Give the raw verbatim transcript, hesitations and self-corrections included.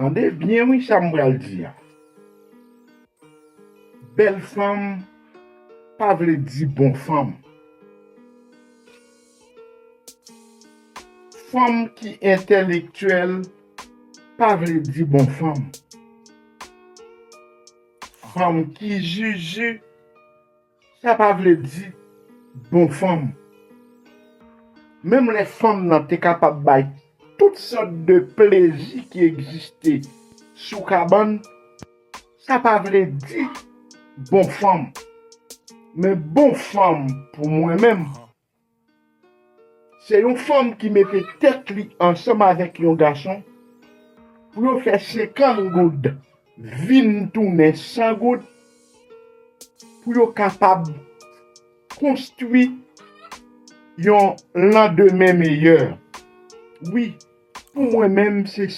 Tande byen wi sa m pral di a. Bèl fanm pa vle di bon fanm. Fanm ki entèlektyèl pa vle di bon fanm. Fanm ki jiji, sa pa vle di bon fanm. Menm lè fanm nan te kapab bay tout sòt de plezi ki egziste sou kabann, sa pa vle di bon fanm. Men bon fanm pou mwen menm, se yon fanm ki mete tèt li ansanm avèk yon gason pou yo fè senkant goud vin tounen san goud, pou yo kapab konstwi yon landemen meyè. Wi, pou mwen menm, se